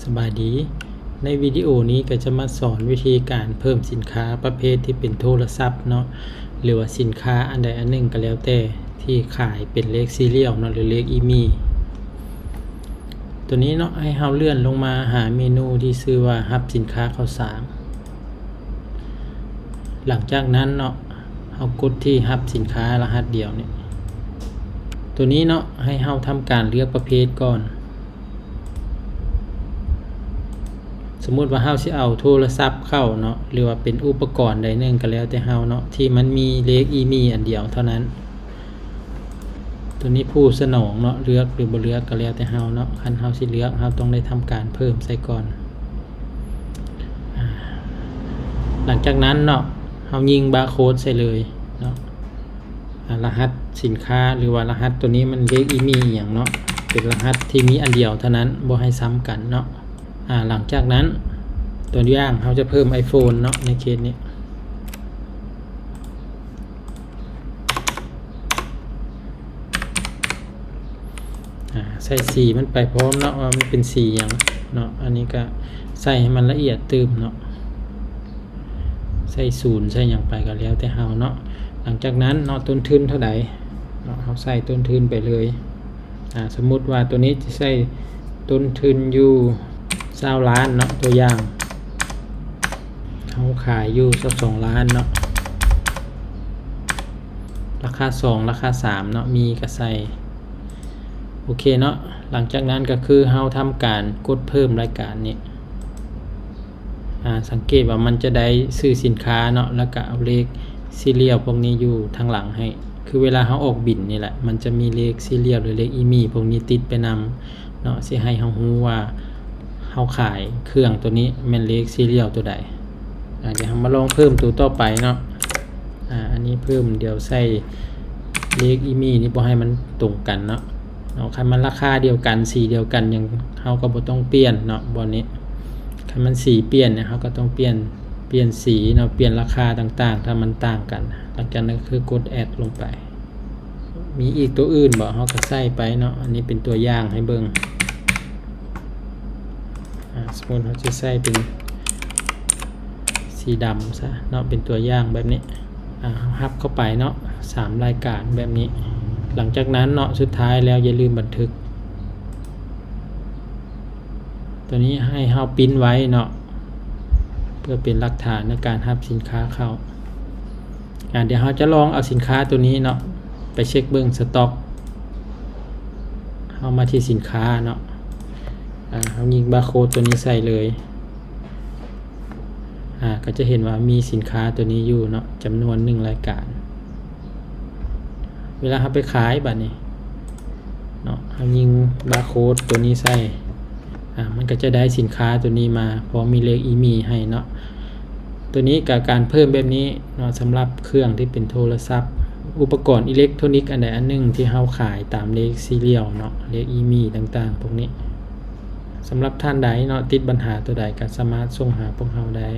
ສະບາຍດີ, ໃນວິດີໂອນີ້ກໍຈະມາສອນວິທີການເພີ່ມສິນຄ້າປະເພດທີ່ເປັນໂທລະສັບເນາະ ຫຼືວ່າສິນຄ້າອັນໃດອັນໜຶ່ງກໍແລ້ວແຕ່ທີ່ຂາຍເປັນເລກຊີຣຽວເນາະ ຫຼືເລກອີມີ. ຕົວນີ້ເນາະ ໃຫ້ເຮົາເລື່ອນລົງມາຫາເມນູທີ່ຊື່ວ່າຮັບສິນຄ້າເຂົ້າສານ. ຫຼັງຈາກນັ້ນເນາະ ເຮົາກົດທີ່ຮັບສິນຄ້າລະຫັດດຽວນີ້. ຕົວນີ້ເນາະ ໃຫ້ເຮົາທຳການເລືອກປະເພດກ່ອນ. ສົມມຸດວ່າເຮົາຊິເອົາໂທລະສັບເຂົ້າເນາະ ຫຼືວ່າເປັນອຸປະກອນໃດໜຶ່ງກໍແລ້ວແຕ່ເຮົາເນາະ ທີ່ມັນມີເລກອີມີອັນດຽວເທົ່ານັ້ນ. ຕົວນີ້ຜູ້ສະໜອງເນາະ ເລືອກຫຼືບໍ່ເລືອກກໍແລ້ວແຕ່ເຮົາເນາະ. ຄັນເຮົາຊິເລືອກ ເຮົາຕ້ອງໄດ້ທຳການເພີ່ມໃສ່ກ່ອນ. ອາ ຫຼັງຈາກນັ້ນເນາະ ເຮົາຍິງບາໂຄດໃສ່ເລີຍເນາະ. ອາ ລະຫັດສິນຄ້າ ຫຼືວ່າລະຫັດຕົວນີ້ມັນເລກອີມີອີ່ຫຍັງເນາະ, ເປັນລະຫັດທີ່ມີອັນດຽວເທົ່ານັ້ນ ບໍ່ໃຫ້ຊ້ຳກັນເນາະ. ອາ ຫຼັງຈາກນັ້ນ ຕົວຢ່າງເຮົາຈະເພີ່ມໄອໂຟນເນາະ ໃນເຄສນີ້. ອາ ໃສ່ສີມັນໄປພ້ອມເນາະ ວ່າມັນເປັນສີຫຍັງເນາະ. ອັນນີ້ກະໃສ່ໃຫ້ມັນລະອຽດຕື່ມເນາະ, ໃສ່ສູນໃສ່ຫຍັງໄປກໍແລ້ວແຕ່ເຮົາເນາະ. ຫຼັງຈາກນັ້ນເນາະ ຕົ້ນທຶນເທົ່າໃດເນາະ ເຮົາໃສ່ຕົ້ນທຶນໄປເລີຍ. ອາ ສົມມຸດວ່າຕົວນີ້ຈະໃສ່ຕົ້ນທຶນຢູ່ຊາວລ້ານເນາະ ຕົວຢ່າງ ເຮົາຂາຍຢູ່ຊາວສອງລ້ານເນາະ. ລາຄາສອງ ລາຄາສາມເນາະ ມີກໍໃສ່. ໂອເຄເນາະ, ຫຼັງຈາກນັ້ນກໍຄືເຮົາທຳການກົດເພີ່ມລາຍການນີ້. ອາ ສັງເກດວ່າມັນຈະໄດ້ຊື່ສິນຄ້າເນາະ ແລ້ວກໍເອົາເລກຊີຣຽວພວກນີ້ຢູ່ທາງຫຼັງໃຫ້. ຄືເວລາເຮົາອອກບິນນີ້ແຫຼະ ມັນຈະມີເລກຊີຣຽວ ຫຼືເລກອີມີພວກນີ້ຕິດໄປນຳເນາະ ຊິໃຫ້ເຮົາຮູ້ວ່າເຮົາຂາຍເຄື່ອງຕົວນີ້ແມ່ນເລກຊີຣຽວຕົວໃດ. ອາ ດຽວເຮົາມາລອງເພີ່ມຕົວຕໍ່ໄປເນາະ. ອາ ອັນນີ້ເພີ່ມ ດຽວໃສ່ເລກອີມີນີ້ບໍ່ໃຫ້ມັນຕົງກັນເນາະ. ເນາະ ຄັນມັນລາຄາດຽວກັນ ສີດຽວກັນຫຍັງ ເຮົາກໍບໍ່ຕ້ອງປ່ຽນເນາະ ບ່ອນນີ້. ຄັນມັນສີປ່ຽນເນຍ ເຮົາກໍຕ້ອງປ່ຽນ ປ່ຽນສີເນາະ ປ່ຽນລາຄາຕ່າງໆ ຖ້າມັນຕ່າງກັນ. ຫຼັງຈາກນັ້ນກໍຄືກົດແອັດລົງໄປ. ມີອີກຕົວອື່ນບໍ່ ເຮົາກໍໃສ່ໄປເນາະ. ອັນນີ້ເປັນຕົວຢ່າງໃຫ້ເບິ່ງ. ອາ ສົມມຸດເຮົາຈະໃສ່ເປັນສີດຳຊະເນາະ ເປັນຕົວຢ່າງແບບນີ້. ອາ ເຮົາຮັບເຂົ້າໄປເນາະ ສາມລາຍການແບບນີ້. ຫຼັງຈາກນັ້ນເນາະ ສຸດທ້າຍແລ້ວຢ່າລືມບັນທຶກ. ຕົວນີ້ໃຫ້ເຮົາປຣິ້ນໄວ້ເນາະ ເພື່ອເປັນຫຼັກຖານໃນການຮັບສິນຄ້າເຂົ້າ. ອາ ດຽວເຮົາຈະລອງເອົາສິນຄ້າຕົວນີ້ເນາະ ໄປເຊັກເບິ່ງສະຕັອກ. ເຮົາມາທີ່ສິນຄ້າເນາະ ອາ ເຮົາຍິງບາໂຄດຕົວນີ້ໃສ່ເລີຍ. ອາ ກໍຈະເຫັນວ່າມີສິນຄ້າຕົວນີ້ຢູ່ເນາະ ຈຳນວນໜຶ່ງລາຍການ. ເວລາເຮົາໄປຂາຍບາດນີ້ເນາະ ເຮົາຍິງບາໂຄດຕົວນີ້ໃສ່ ອາ ມັນກໍຈະໄດ້ສິນຄ້າຕົວນີ້ມາ ເພາະມີເລກອີມີໃຫ້ເນາະ. ຕົວນີ້ກໍການເພີ່ມແບບນີ້ເນາະ ສຳລັບເຄື່ອງທີ່ເປັນໂທລະສັບ ອຸປະກອນອີເລັກໂທຣນິກອັນໃດອັນໜຶ່ງທີ່ເຮົາຂາຍຕາມເລກຊີຣຽວເນາະ ເລກອີມີຕ່າງໆພວກນີ້. ສຳລັບທ່ານໃດເນາະ ຕິດບັນຫາຕົວໃດກໍສາມາດສົ່ງຫາພວກເຮົາໄດ້.